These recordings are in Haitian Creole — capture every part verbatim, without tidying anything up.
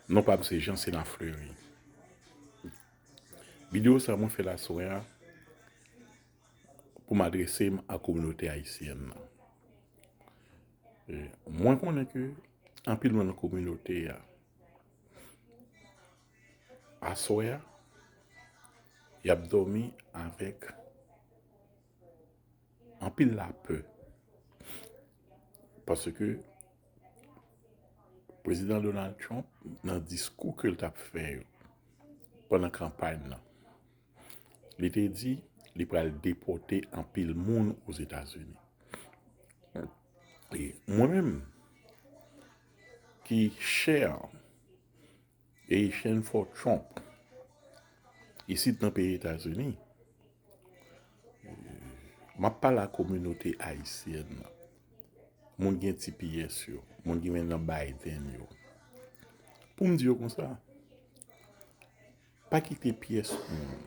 Non pa m se Jean Sénat Fleury. Videyo sa mwen fè l aswè a pou m adrese m a kominote ayisyèn nan. E, mwen konnen ke anpil moun nan kominote a, aswè a, y ap dòmi avèk anpil lapè. Paske Prezidan Donald Trump, nan diskou ke l t ap fè yo pandan kanpay nan, li te di li pral depòte anpil moun Ozetazini. E mwen menm, ki chè Haitian for Trump isit nan peyi Etazini, m ap pale a kominote ayisyèn nan, moun gen T P S yo, moun ki vin nan Biden yo, pou m di yo konsa, pa kite pyès moun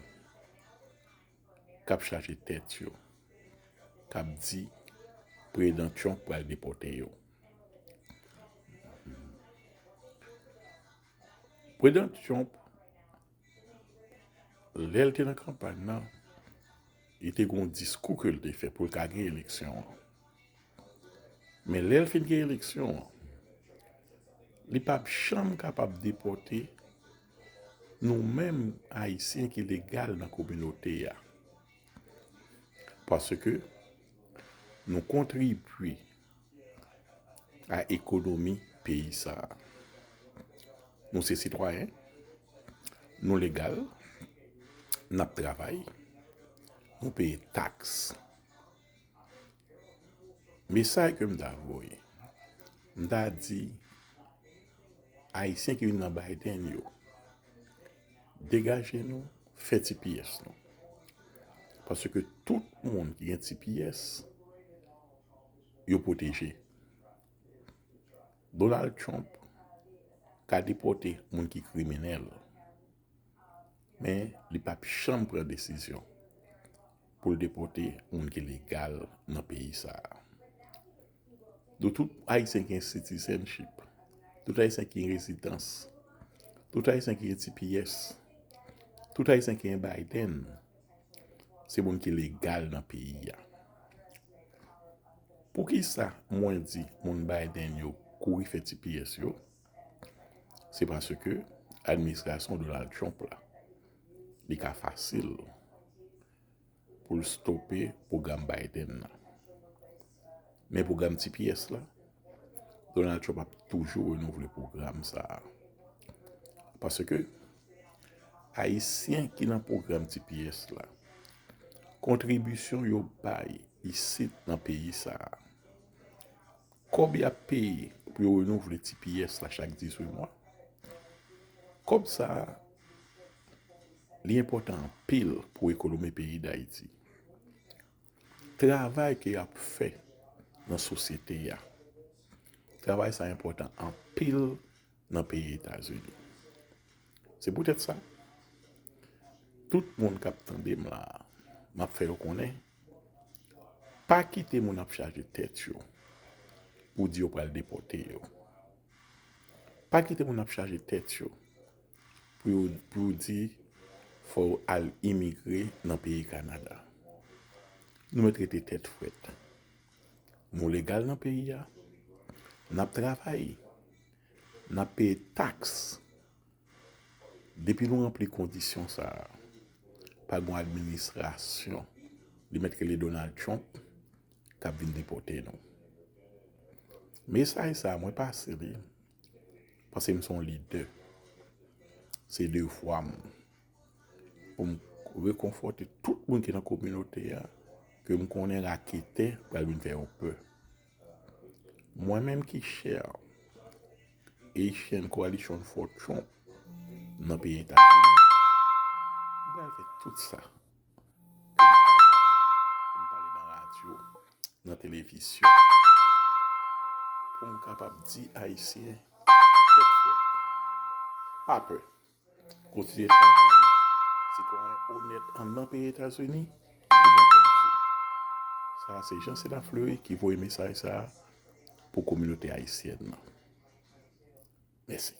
k ap chaje tèt yo, k ap di Prezidan Trump pral depòte yo. Prezidan Trump, lè l te nan kanpay nan, li te gen yon diskou ke l te fè pou l ka gen eleksyon an. Men lè l fin gen eleksyon an, li p ap janm kapab depòte nou menm Ayisyen ki legal nan kominote a. Paske nou kontribye a ekonomi peyi sa a. Nou se sitwayen, nou legal, n ap travay, nou peye taks. Mesaj ke m ta voye, m ta di Ayisyen ki vin nan Biden yo, degaje nou, fè T P S nou. Paske tout moun ki gen T P S, yo pwoteje. Donald Trump ka depòte moun ki kriminèl, men li p ap janm pran desizyon pou l depòte moun ki legal nan peyi sa a. Donk, tout Ayisyen ki gen citizenship, tout Ayisyen ki gen rezidans, tout Ayisyen ki gen T P S, tout Ayisyen ki gen Biden, se moun ki legal nan peyi a. Poukisa mwen di moun Biden yo kouri fè T P S yo? Se paske administrasyon Donald Trump la, li ka fasil pou l stope pwogram Biden nan. Men pwogram T P S la, Donald Trump ap toujou renouvle pwogram sa a. Paske Ayisyen ki nan pwogram T P S la, kontribisyon yo bay isit nan peyi sa a, kòb y ap peye pou yo renouvle T P S la chak dizuit mwa, kòb sa a, li enpòtan anpil pou ekonomi peyi Dayiti. Travay ke y ap fè nan sosyete a, travay sa enpòtan anpil nan peyi Etazini. Se poutèt sa, tout moun k ap tande m la a, m ap fè yo konnen, pa kite moun ap chaje tèt yo pou di yo pral depòte yo. Pa kite moun ap chaje tèt yo pou yo, pou yo di fò yo al imigre nan peyi Kanada. Nou mèt rete tèt frèt. Nou legal nan peyi a. N ap travay. N ap peye taks. Depi nou ranpli kondisyon sa a, pa gen yon administrasyon, li mèt rele Donald Trump, k ap vin depòte nou. Mesaj sa a, mwen pase li, paske m se yon lidè. Se devwa m pou m rekonfòte tout moun ki nan kominote a, ke m konnen raketè pral vin fè yo pè. Mwen menm ki chè Haitian Coalition for Trump nan peyi Etazini, m pral fè tout sa pou m kapab, pou m pale nan radyo, nan televizyon, pou m kapab di Ayisyen, tèt frèt, pa pè. Kontinye travay, sitwayen onèt anndan peyi Etazini, pou bon plas ou. Sa a se Jean Sénat Fleury ki voye mesaj sa a pou kominote ayisyèn nan. Mèsi.